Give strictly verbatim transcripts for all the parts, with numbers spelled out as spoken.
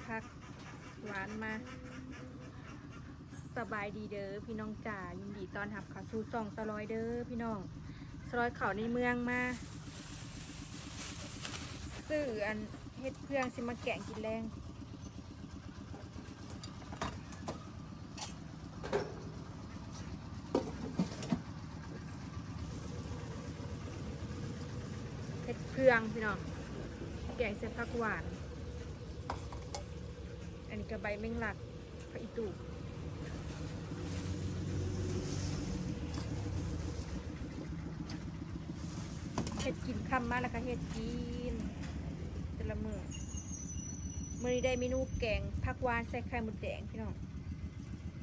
ผักหวานมา สบายดีเด้อพี่น้องจ๋า ยินดีต้อนรับเข้าสู่ช่องสลอยเด้อพี่น้อง สลอยเข้าในเมืองมา ซื้ออันเฮ็ดเฟืองสิมาแกงกินแลง เฮ็ดเฟืองพี่น้อง แกงใส่ผักหวาน อันนี้ก็ใบแมงลัก ผักอีตู เฮ็ดกินค่ำมาแล้วก็เฮ็ดกิน แต่ละมื้อ มื้อนี้ได้เมนูแกงผักหวานใส่ไข่มดแดงพี่น้อง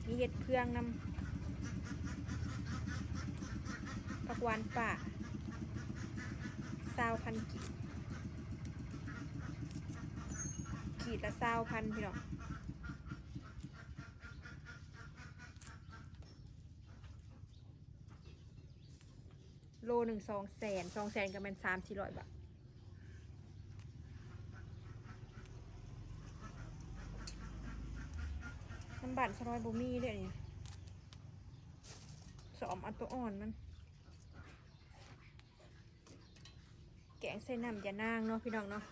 มีเฮ็ดเฟืองนำ ผักหวานป่า ซาวพันกีบ ขีดละซาวพันพี่น้อง โลหนึ่งสองแสน สองแสนก็แม่นสามสี่ร้อยบาท น้ำบานสลอยบ่มีเด้อนี่ สอมเอาตัวอ่อนมัน แกงใส่น้ำยานางเนาะพี่น้องเนาะ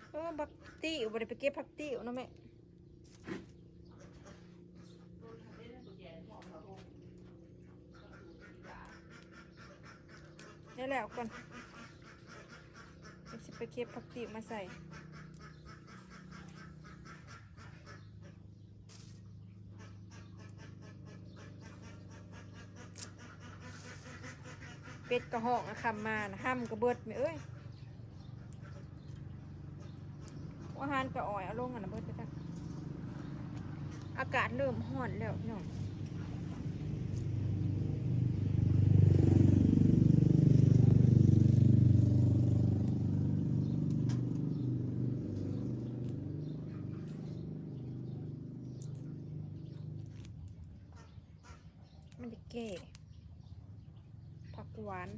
โอ้ บักตี้บ่ได้ไปเก็บผักตี้เนาะแม่ ได้แล้วก่อน เดี๋ยวสิไปเก็บผักตี้มาใส่ เป็ดกะฮ้องอะ คำมานะ ห้ำกะเบิดแม่เอ้ย อาหารกะอ่อย เอาลงหั่นนะเบิดไปจ้ะ อากาศเริ่มร้อนแล้วพี่น้อง มันจะแก่ ผักหวาน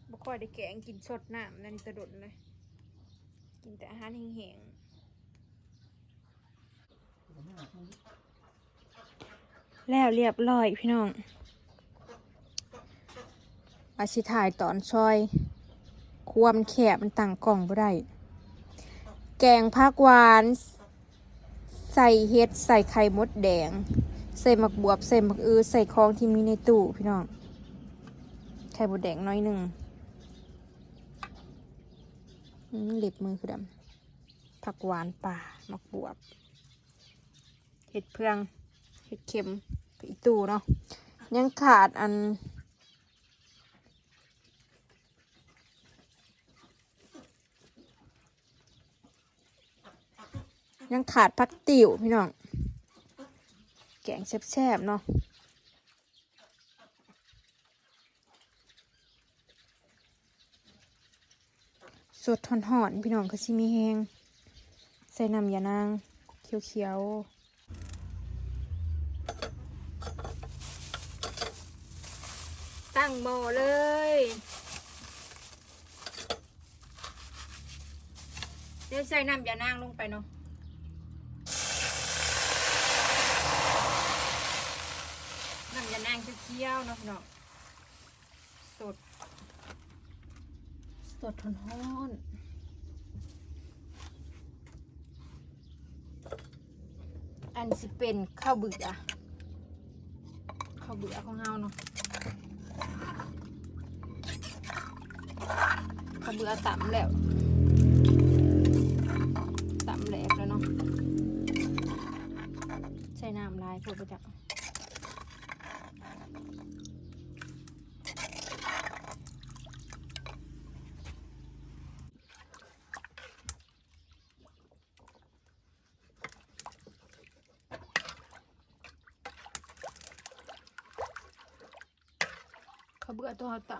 บ่ค่อยได้แกงกินสดน้ำนั่นจะโดนเลย กินแต่อาหารแห้งๆ แล้วเรียบร้อยพี่น้อง ว่าสิถ่ายตอนซอย ความแคบมันตั้งกล้องบ่ได้ แกงผักหวาน ใส่เห็ด ใส่ไข่มดแดง ใส่หมากบวบ ใส่หมากอือ ใส่ของที่มีในตู้พี่น้อง ไข่มดแดงน้อยหนึ่ง อืม เล็บมือคือดำ ผักหวานป่า หมากบวบ เห็ดเฟือง เห็ดเข็ม อีตู้เนาะ ยังขาดอัน ยังขาดผักติ๋วพี่น้อง แกงแซ่บๆเนาะ สดฮ้อนๆพี่น้อง คือสิมีแฮง ใส่น้ำยานางเขียวๆ ตั้งหม้อเลย เดี๋ยวใส่น้ำยานางลงไปเนาะ น้ำยานางเขียวๆเนาะพี่น้อง สด สดฮ้อนๆ อันสิเป็นข้าวเบื่อ ข้าวเบื่อของเฮาเนาะ ข้าวเบื่อตำแล้ว ตำแหลกแล้วเนาะ ใส่น้ำหลายโพดบ่จ๊ะ ข้าวเบื่อตัวเฮาตำ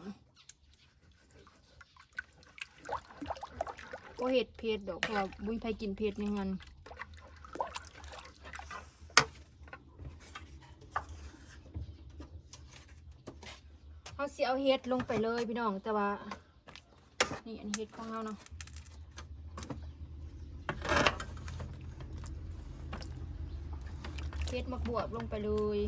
บ่เฮ็ดเผ็ดดอก เพราะว่าบ่มีไผกินเผ็ดในเฮือน เ สิเอาเห็ดลงไปเลยพี่น้อง แต่ว่า นี่อันเห็ดของเราเนาะ เห็ดหมากบวบลงไปเลย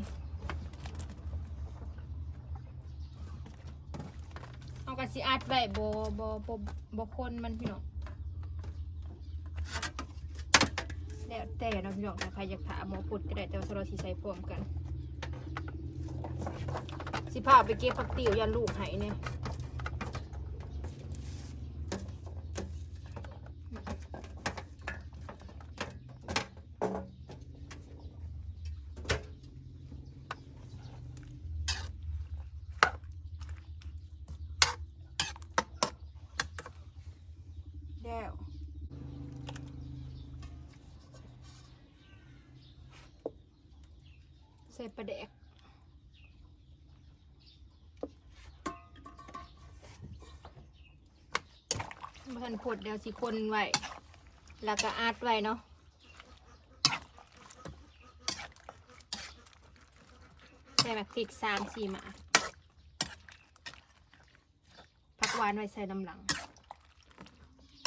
เอากะสิอัดไว้บ่บ่บ่บ่คนมันพี่น้อง แล้วแต่เนาะพี่น้อง ถ้าใครอยากผ่าหมอพุดก็ได้ แต่ว่าสำหรับสิใส่พร้อมกัน สิพาไปเก็บผักติ๋ว ย่านลูกให้เนี่ย แล้ว ใส่ปลาแดก บ่ทันพด เดี๋ยวสิคนไว้ แล้วก็อัดไว้เนาะ ใส่หมากพริกสามสี่หมาก ผักหวานไว้ใส่น้ำหลัง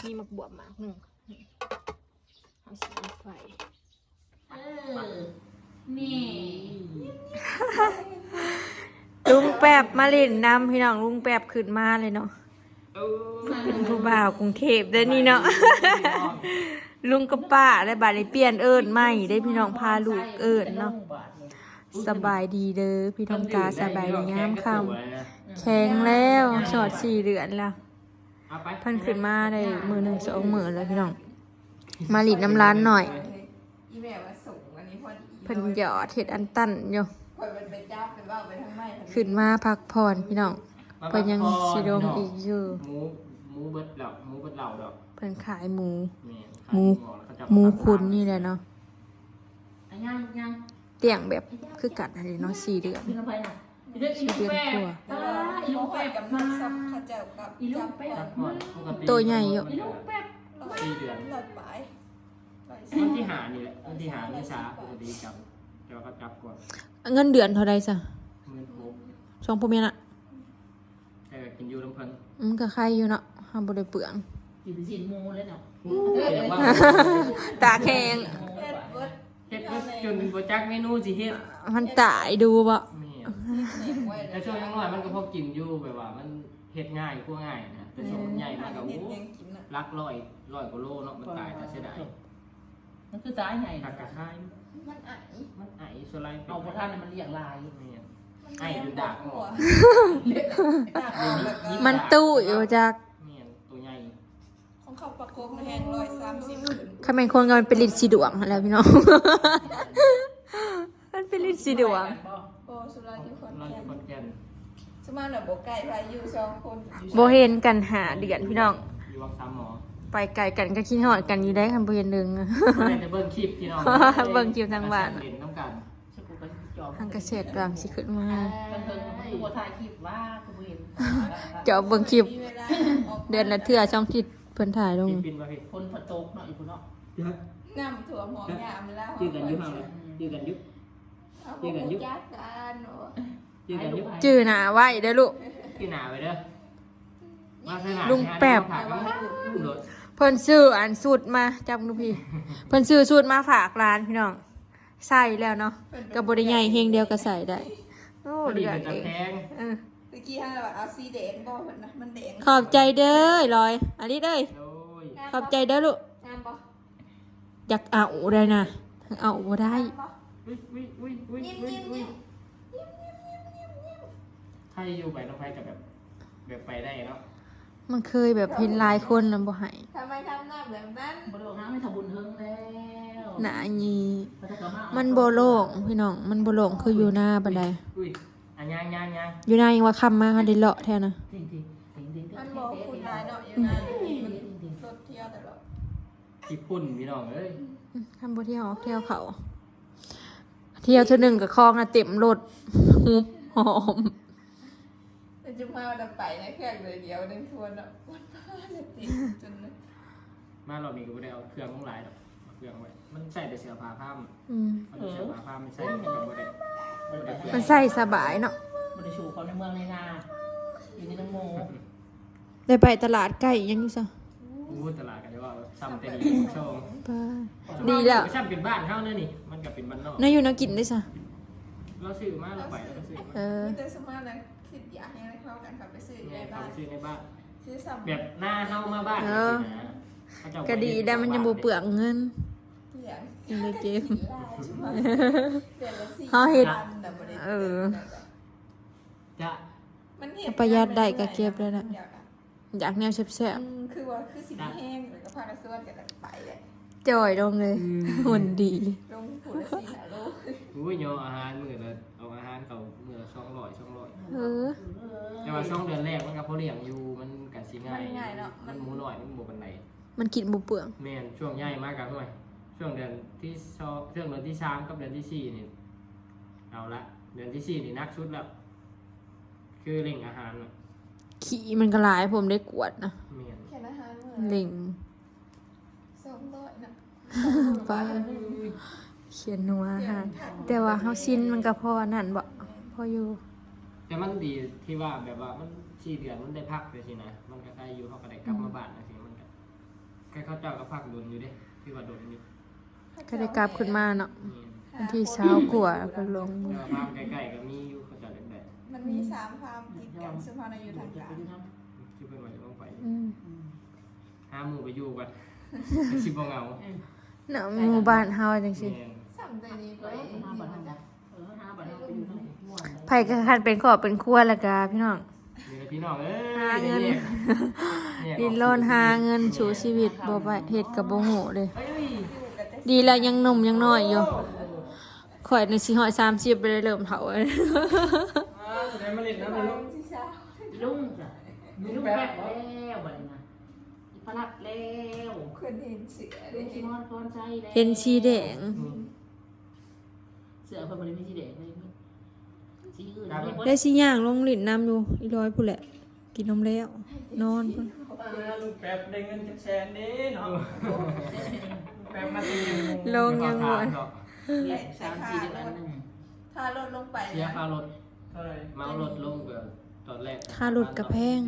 มีหมากบวบหมากหนึ่ง เอาสิอัดไว้ เออ นี่ ลุงแป๊บมาเล่นนำพี่น้อง ลุงแป๊บขึ้นมาเลยเนาะ เป็นผู้บ่าวกรุงเทพฯเด้อนี่เนาะ ลุงกับป้า และบัดนี้เปลี่ยนเอิ้นใหม่เด้อพี่น้อง พาลูกเอิ้นเนาะ สบายดีเด้อพี่น้องจ๋า สบายดียามค่ำ แข็งแล้ว สอดสี่เดือนแล้ว เอาไป เพิ่นขึ้นมาได้มื้อหนึ่งสองมื้อแล้วพี่น้อง มาหลินน้ำร้านหน่อย อีแม่ว่าสูงอันนี้พอดี เพิ่นหยอดเห็ดอันตันอยู่ ข่อยมันไปจับไปเว้าไปทางไม้ทางนี้ ขึ้นมาพักผ่อนพี่น้อง มา เพิ่นยัง พักผ่อน สิลง พี่น้อง อีกอยู่ หมู หมูเบิดแล้ว หมูเบิดเหล่าดอก เพิ่นขายหมู แม่น หมู ขายหมูแล้วเขาจะ หมูคุณนี่แหละเนาะ อ่ะ ย่าง ย่าง เลี้ยงแบบคือกันหั่นเนาะ สี่เดือน กินลงไปน่ะ อีเลือด อี สี่ ลูก เดือน แปด กว่า อ่า อีลูกแปด กับน้ำซับข้าวเจ้ากับ อีลูกแปด จับก่อน ปกติ ตัวใหญ่อยู่ อีลูกแปด สี่เดือน ร้อยปลาย วันที่ห้านี่แหละ วันที่ห้าเมษาปกติจับ แต่ว่าเขาจับก่อน เงินเดือนเท่าใดซะ หมื่นหก สองผัวเมียน่ะ แต่ก็กินอยู่ลำเพิ่น อืม ก็ไข่อยู่เนาะ เฮาบ่ได้เปลือง กินเป็นชิ้นหมูเลยเนาะ แต่ว่า ตากแห้ง เฮ็ดเบิด เฮ็ดเบิดจนบ่จักเมนูสิเฮ็ด มันตายดูบ่ แม่น แต่ช่วงยังน้อยมันก็พอกินอยู่ แบบว่ามันเฮ็ดง่าย ครัวง่ายนะ แต่ช่วงมันใหญ่มากก็ เฮ็ด โอ้ หยังกินน่ะ หลักร้อย ร้อยกว่าโลเนาะ มันตาย แต่เสียดาย มันคือสายใหญ่ ผักกะไคร้ มันไอ มันไอ ส่วนหลายเป็น เอาบ่ทันน่ะมันเลี้ยงหลาย แม่น มัน ไอจนดากออก ดากออกแล้วก็ มันตู้อยู่จัก แม่น ตัวใหญ่ ของเขาประกบแห้งร้อยสามสิบ คันแม่นคนก็มันเป็นลิ้นสีดวงหั้นแหล้วพี่น้อง มันเป็นลิ้นสีดวง บ่ สุราอยู่ขอน เราอยู่ขอนแก่น แก่น สมานน่ะบ่ใกล้ไปอยู่สองคน บ่เห็นกันห้าเดือนพี่น้อง อยู่วังสามหมอ ไปไกลกันก็คิดฮอดกันอยู่ได้คันบ่เห็นเด้อ บ่ได้แต่เบิ่งคลิปพี่น้อง เบิ่งคลิปทางบ้าน เล่นนำกัน ฉันกูก็จอบ ทางกระเสดกลางสิขึ้นมา เออ มันเพิ่งมันคือบ่ถ่ายคลิปว่ากูบ่เห็น จอบเบิ่งคลิป มีเวลาออกมา เดือนละเทื่อ ช่องคลิปเพิ่นถ่ายลง คลิปบินมาพี่ ฝนพอตกเนาะ อีกผู้เนาะ น้ำท่วมหอมยามแล้ว จื้อกันอยู่ห้องเลย จื้อกันอยู่ เอา จื้อกันอยู่ บ่รู้จักกันเนาะ จื้อกันอยู่ จื้อหน้าไว้เด้อลูก จื้อหน้าไว้เด้อ มาใส่หน้า ลุงแป๊บ หากันมาลุงโดด เพิ่นซื้ออันสูตรมา จับดูพี่ เพิ่นซื้อสูตรมาฝากร้านพี่น้อง ใส่แล้วเนาะ ก็บ่ได้ใหญ่เฮงเดียวก็ใส่ได้ โอ้ พอดี เลือด เป็นตา เอง แพง เออ ตะกี้เฮาว่าเอาสีแดงบ่ มันนะ มันแดง ขอบใจเด้อลอย อันนี้เด้อ โอ้ย ขอบใจเด้อลูก งามบ่ อยากเอาได้นะ เอาบ่ได้ งามบ่ อุ้ยอุ้ยอุ้ยอุ้ย ยิ้ม อุ้ย ยิ้ม อุ้ย ยิ้ม ใครอยู่ไปน้องไฟกับแบบ แบบไปได้เนาะ มันเคยแบบเห็นหลายคนแล้วบ่ให้ ทำไมทำหน้าแบบนั้น บ่ได้ออกน้ำให้ทำบุญเฮิงแล้ว หน้าอันนี้ เขาจะกลับมาเอา มันบ่โล่งพี่น้อง มันบ่โล่งคืออยู่หน้าปานใด อุ้ย อ่ะย่างย่างย่าง อยู่หน้ายังว่าค่ำมาเฮาได้เลาะแท้นะ จริงๆ จริงๆ มันบ่คุ้นหลายเนาะ อยู่หน้า จริงๆ รถเที่ยวตลอด ขี้ฝุ่นพี่น้องเอ้ย อืม คันบ่เที่ยวออกเที่ยวเขา เที่ยวเทื่อหนึ่งก็คลองน่ะเต็มรถ หุบหอม แต่จุ๊บมาวันละไปนะ เครื่องเลยเดียวหนึ่งทวนเนาะ วันละติดจน มารอบนี้ก็บ่ได้เอาเครื่องลงหลายดอก เอาเครื่องไว้ มันใส่แต่เสื้อผ้าผ้า อืม มันเสื้อผ้าผ้ามันใส่มันก็บ่ได้ บ่ได้เปลือง มันใส่สบายเนาะ บ่ได้ชูเขาในเมืองในนา อยู่ในน้ำโม ได้ไปตลาดใกล้ยังอยู่ซะ อู้ตลาดก็จะว่าซ้ำแต่ดีช่อง ป้า ดีแล้ว ซ้ำเป็นบ้านเฮานั่นนี่ มันก็เป็นบ้านนอก แนวอยู่แนวกินได้ซะ เราซื้อมาเราไปเราก็ซื้อมา เออ มีแต่สมมานะ คิดอยากให้เข้ากันครับ ไปซื้ออยู่ในบ้าน ซื้อในบ้าน ซื้อซ้ำ แบบหน้าเฮามาบ้าน เออ สินะ เขาเจ้า ก็ดีได้ มันยังบ่เปลืองเงิน เปลือง กินเลยเกม กินหลายชั่วโมง เดือนละสี่ เฮาเฮ็ด พันน่ะบ่ได้ เออ จะ มันเห็น ประหยัดได้ก็เก็บแล้วนะ อยากอะ อยากแนวแซ่บๆ อืม คือว่าคือสิแห้งแล้วก็พากันชวนกันไปเลย จ่อยลงเลย อืม หุ่นดี ลงผุนละสี่ห้าโล อุ้ย ยออาหารมื้อละ เอาอาหารเขามื้อละสองร้อย สองร้อย เออ แต่ว่าสองเดือนแรกมันก็พอเลี้ยงอยู่ มันก็สิง่าย มันง่ายเนาะ มันหมูน้อย มันบ่ปานใด มันกินบ่เปลือง แม่น ช่วงใหญ่มากก็ห้วย ช่วงเดือนที่สอง ช่วงเดือนที่สามกับเดือนที่สี่นี่ เอาละ เดือนที่สี่นี่หนักสุดแล้ว คือเร่งอาหารน่ะ ขี้มันก็หลาย ผมได้กวดนะ แม่น แค่อาหารมื้อ เร่ง สองร้อยนะ ป้า เขียนหัวอาหาร แต่ว่าเฮาชินมันก็พอนั่นบ่ พออยู่ แต่มันดีที่ว่าแบบว่ามันสี่เดือนมันได้พักเลยสินะ มันก็ได้อยู่ เฮาก็ได้กลับมาบ้านจังซี่ มันก็ แค่เขาเจ้าก็พักโดนอยู่เด้ ที่ว่าโดนอยู่ ก็ได้กลับขึ้นมาเนาะ แม่น วันที่ซาวกว่าก็ลง แต่ว่าฟาร์มใกล้ๆก็มีอยู่ เขาเจ้าเลี้ยงได้ มันมีสามฟาร์มติดกัน ซึ่งเฮาน่ะอยู่ทางกลาง ที่เพิ่นว่าจะลงไป อืม หาหมู่ไปอยู่ก่อน สิบ่เหงา เนาะ หมู่บ้านเฮาจังซี่ แม่น สามใจนี้ไป เออ หาบัตรเอาไปอยู่ทางหัว ไผก็คันเป็นครอบเป็นครัวแล้วก็พี่น้อง นี่แหละพี่น้องเอ้ย หาเงิน แยก แยกออก ดิ้นรนหาเงินสู้ชีวิต บ่ไปเฮ็ดก็บ่ฮู้เด้ เอ้ย ดีแล้วยังหนุ่มยังน้อยอยู่ ข่อยนี่สิฮอดสามสิบไปเลย เริ่มเฒ่าแล้ว อ่า แสดงมาเล่นน้ำเลยลูก ลุงจ้ะ ลุงแป๊บ ลุงแป๊บแล้วบัดนี้นะ อีพลัดแล้ว เพิ่นเห็นเสือ ลุงสิมอนพรชัยแล้ว เห็นสีแดง อืม เสื้อเพิ่นบ่ได้มีสีแดงเลย สีอื่น ครับ มีบ่ ได้สิย่างลงเล่นน้ำอยู่ อีร้อยพู้นแหละ กินนมแล้ว นอนพู้น อ่า ลุงแป๊บได้เงินจักแสนเด้เนาะ ลุงแป๊บมาตีหนึ่งโมง ลงยังบ่ เดี๋ยวขอถามเนาะ เรียกสามสี่เดือนอันหนึ่ง ค่ารถลงไปนะ เสียค่ารถ เท่าไหร่ เหมารถลงเกินตอนแรก ค่ารถก็แพง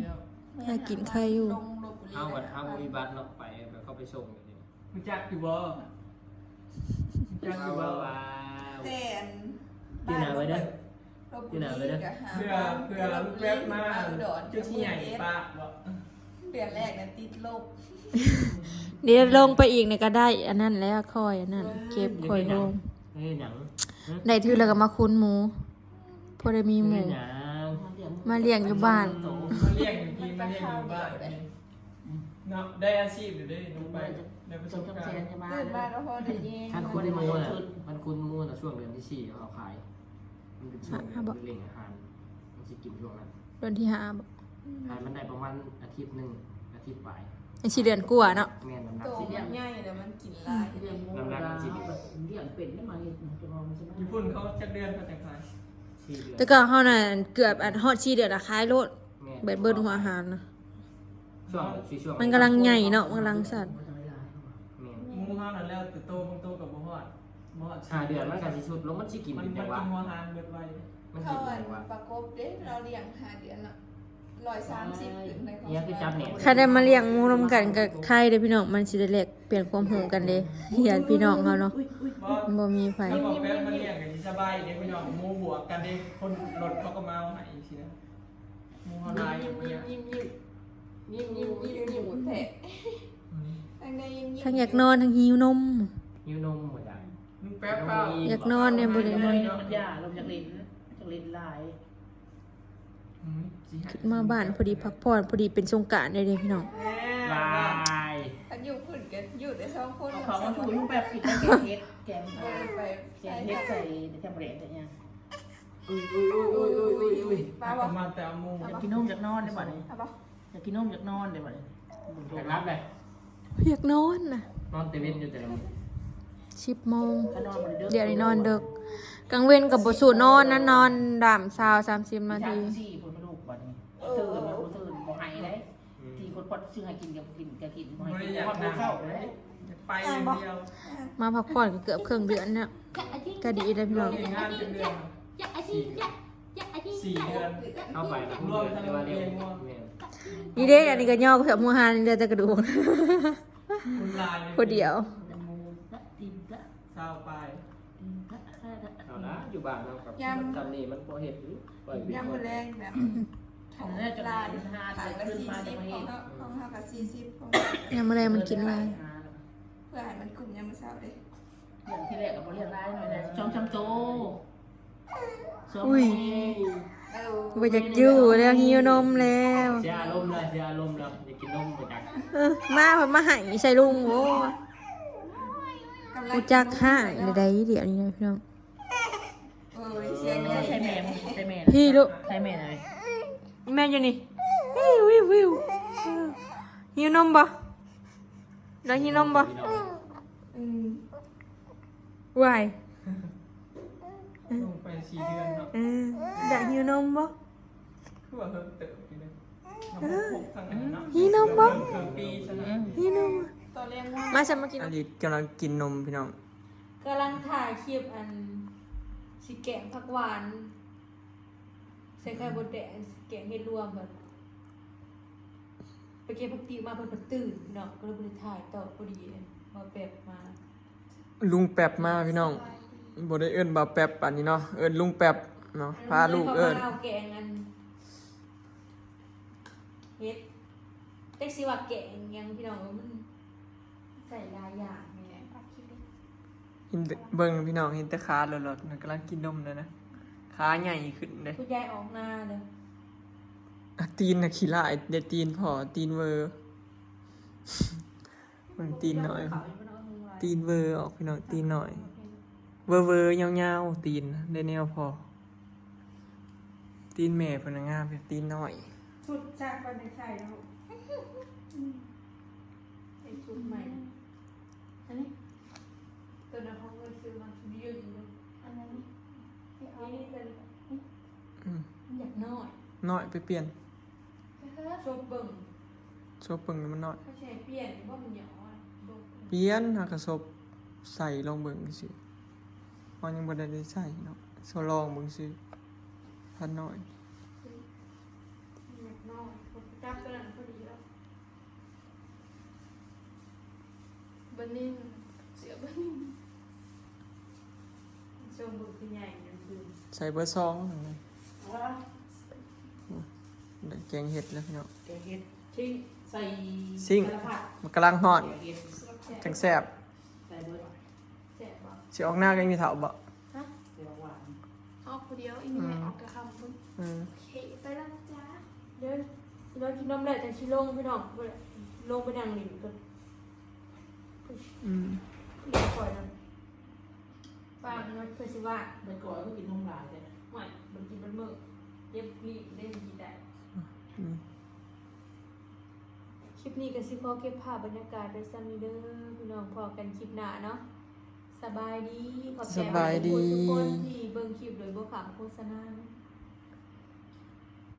ค่ากินค่าอยู่ ลงลพบุรี เฮาบัด นะ เฮาบ่มีบัตรเนาะ ไปแบบเขาไปส่งอยู่นี่ รู้จักอยู่บ่ รู้จักอยู่บ่ ว้าว แต่อัน ที่ไหนไว้เด้อ ลพบุรีก็หา เพื่อ เพื่อลูกแป๊บมา มาอุดร จุดที่ใหญ่ปะบ่ เดือนแรกนั้นติดลบ เดี๋ยวลงไปอีกเนี่ยก็ได้ อันนั้นแล้วค่อยอันนั้น เก็บค่อยลง เฮ้ยหยัง ได้ถือแล้วก็มาคุ้นหมู พอได้มีหมู เฮ้ยหยัง มาเลี้ยงอยู่บ้าน มาเลี้ยงอยู่ที่ มาเลี้ยงอยู่บ้าน เนาะ ได้อาชีพอยู่เด้ ลงไป ได้ประสบการณ์ ตื่นมาก็พอได้ยิน คันคุ้นหมูน่ะ มันคุ้นหมูน่ะ ช่วงเดือนที่สี่เขาขาย มันเป็นช่วง อ่ะ เดือนเร่งอาหาร มันสิกินช่วงนั้น เดือนที่ห้าบ่ ขายมันได้ประมาณอาทิตย์หนึ่ง อาทิตย์ปลาย ไอ้สี่เดือนกว่าเนาะ แม่น น้ำหนัก โต สิ มันใหญ่แล้วมันกินหลาย เลี้ยงหมู น้ำหนักมันสิ เลี้ยงเป็นได้มาเฮ็ดหยังจะลองใช่ไหม อยู่พุ่นเขาจักเดือนเขาจะขาย สี่เดือน แต่ก่อนเฮาน่ะเกือบอันฮอดสี่เดือนละขายโลด แม่น เบิด เบิดหัวอาหารนะ ช่วง สี่ช่วง มันกำลังใหญ่เนาะ มันกำลังสั่น แม่น หมูเฮานั่นแล้วแต่โตบางโตก็บ่ฮอด บ่ฮอด ห้าเดือนมันก็สิสุดลง มันสิกิน มัน เป็นจังหวะ มันกินหัวอาหารเบิดไว มัน เขา กินเป็นจังหวะ อันประกบเด้ เราเลี้ยงห้าเดือนละ ร้อยสามสิบขึ้นไป เนี่ยคือจับแหนม คันได้มาเลี้ยงหมูนำกันก็ไข่เด้อพี่น้อง มันสิได้แลกเปลี่ยนความรู้กันเด้ ญาติพี่น้องเฮาเนาะ บ่ มันบ่มีไผ แล้วบอกแป๊บมาเลี้ยงกันสิสบายเด้พี่น้อง หมูบวกกันเด้ คนรถเขาก็มาเอาให้สินะ หมูเฮาหลายอย่างเงี้ย ยิ้มยิ้มยิ้มยิ้มยิ้มยิ้มยิ้ม แท้ อืม ทั้งได้ยิ้มยิ้ม ทั้งอยากนอนทั้งหิวนม หิวนมหมดอ่ะ มึงแป๊บเปล่า อยากนอนเนี่ยบ่ได้นอน มันยาลมอยากเล่นอยากเล่นหลาย อืม คิดมาบ้านพอดีพักผ่อน พอดีเป็นสงกรานต์เลยเด้พี่น้อง บาย คันอยู่พื้นกันอยู่แต่สองคน เอาของมาถูลูกแบบกินแล้วแกงเห็ด แกง บ่ได้ไป แกงเห็ดใส่แคมเบรดอย่างเงี้ย อุ้ยอุ้ยอุ้ยอุ้ยอุ้ยอุ้ย ปลาบ่ มาแต่เอาหมู อยากกินนมอยากนอนได้บ่เนี่ย เอาบ่ อยากกินนมอยากนอนได้บ่เนี่ย อยากรับเลย อยากนอนนะ นอนแต่เว้นอยู่แต่ละมื้อ สิบโมง ก็นอนบ่ได้เด้อ เดี๋ยวนี้นอนดึก กลางเว้นก็บ่สู้นอนนะ นอนดำซาวสามสิบนาที สี่คนมาลูกบัดนี้ ตื่นแล้วบ่ตื่นบ่ให้เลย อืม ที่คนพอดซื้อให้กินก็กิน ก็กิน บ่ให้กิน บ่ได้อยาก บ่ให้กินข้าวเลย ไปอย่างเดียว มาพักผ่อนก็เกือบครึ่งเดือนเนี่ย ก็ดีเลยพี่น้อง เลิกงานเป็นเดือน จะอาชีพจะ สี่เดือน เข้าไปนะ รวมทั้ง เรียกว่าเร็ว เรียนรวม แม่น นี่เด้อันนี้ก็ย่อกับหมูหันเด้อแต่กระดูก คุณลาย คนเดียว เศร้าไป เอาละอยู่บ้านเรากับ ยำ จำนี่มันพอเห็นอยู่ปล่อย ยำมื้อแลงแบบ เออจะ ลาย หา ขายละ ขึ้น สี่ มา สิบ จาก ข นี้ องเขาของเขากับสี่สิบของ ยำมื้อแลงมันกินอะไร เพื่อให้มันคุ้มยามมื้อเช้าเด้ อย่างที่แรกกับเรียกได้หน่อยนะจองจำโต อุ้ย เออ บ่อยากอยู่แล้วหิวนมแล้ว เสียอารมณ์เลยเสียอารมณ์เลยอยากกินนมหมดจัง เออมาเพิ่นมาให้ใส่ลุงโอ้ กำลัง กูจักหายได้เดี๋ยวนี้นะพี่น้อง เออเสียงใหญ่ ใช่แม่ใช่แม่ พี่ลูก ใช่แม่เลย แม่อยู่นี่วิววิววิวหิวนมบ่เราหิวนมบ่ อืม วาย ลงไปสี่เดือนเนาะ เอออยากหิวนมบ่ คือว่าเพิ่มเติมอยู่เลยหกทั้งอันเนาะ หิวนมบ่ เพิ่มปีใช่ไหม หิวนมบ่ ตอนแรกว่า มาฉันมากิน อลิสกำลังกินนมพี่น้อง กำลังถ่ายคลิปอันสิแกงผักหวานใส่ไข่มดแดงสิแกงเห็ดรวมแบบไปเก็บผักติมาเพิ่นเพิ่นตื่นเนาะก็เลยบ่ได้ถ่ายต่อพอดีมาแบบมา ลุงแป๊บมาพี่น้องบ่ได้เอิ้นบ่าวแป๊บปานนี้เนาะเอิ้นลุงแป๊บเนาะพาลูกเอิ้น เอาแกงอันเห็ดแต่สิว่าแกงหยังพี่น้องมันใส่หลายอย่างแม่ เห็นแต่เบิ่งพี่น้องเห็นแต่ขาหลดๆนะกำลังกินนมเลยนะขาใหญ่ขึ้นเลย คุณยายออกนาเลย อ่ะตีนนะขี้ลายเดี๋ยวตีนพอตีนเวอร์เบิ่งตีนหน่อย ตีนเวอร์ออกพี่น้องตีนหน่อย เวอร์เวอร์ยาวๆตีนได้แนวพอ ตีนแม่เพิ่นน่ะงามอยู่ตีนน้อย ชุดจากวันใส่แล้ว เป็นชุดใหม่อันนี้ตัวนั้นเขาก็ซื้อมายืนอยู่ อันนั้น อันนี้เป็น อืม อยากน้อย น้อยไปเปลี่ยน ชอบเบิ่ง ซบเบิ่งมันน้อย เขาใช้เปลี่ยนว่ามันหยาบอ่ะเบิ่ง เปลี่ยนหากระซบใส่ลองเบิ่งซื่อมันยังบ่ได้ใส่เนาะซอลองเบิ่งซื่อพันน้อย อยากน้อยผมจับตัวนั้นพอดีแล้วบันนิ่งเสือบันนิ่งทรงบุญคือใหญ่นั่นคือ ใส่เบอร์สองนั่นเลยได้แกงเห็ดแล้วพี่น้อง แกงเห็ดทิ้งใส่ ซิ่ง สารพัด มันกำลังฮ้อน แกงเห็ด จังแซ่บ ใส่เบอร์ แสบบ่ สิออกหน้าก็ยังมีเถาบ่ เดี๋ยวหวาน ออกคนเดียวอีกแม่ออกกระคำคุณ อืม โอเคไปแล้วจ้า เดี๋ยวเรากินนมแหละจังชิลงพี่น้องลงไปนั่งหลินกัน อืม เดี๋ยวคอยนะฟังนะเพื่อสิว่า ไปก่อนก็กินนมหลายเลย หวานมันกินมันเมือกเย็บรีบได้ดีได้ อืม คลิปนี้ก็สิขอเก็บภาพบรรยากาศไปซ้ำนี้เด้อพี่น้องพอกันคลิปหน้าเนาะสบายดีขอบใจ สบายดี ทุกคนที่เบิ่งคลิปโดยบ่ขามโฆษณาเนาะ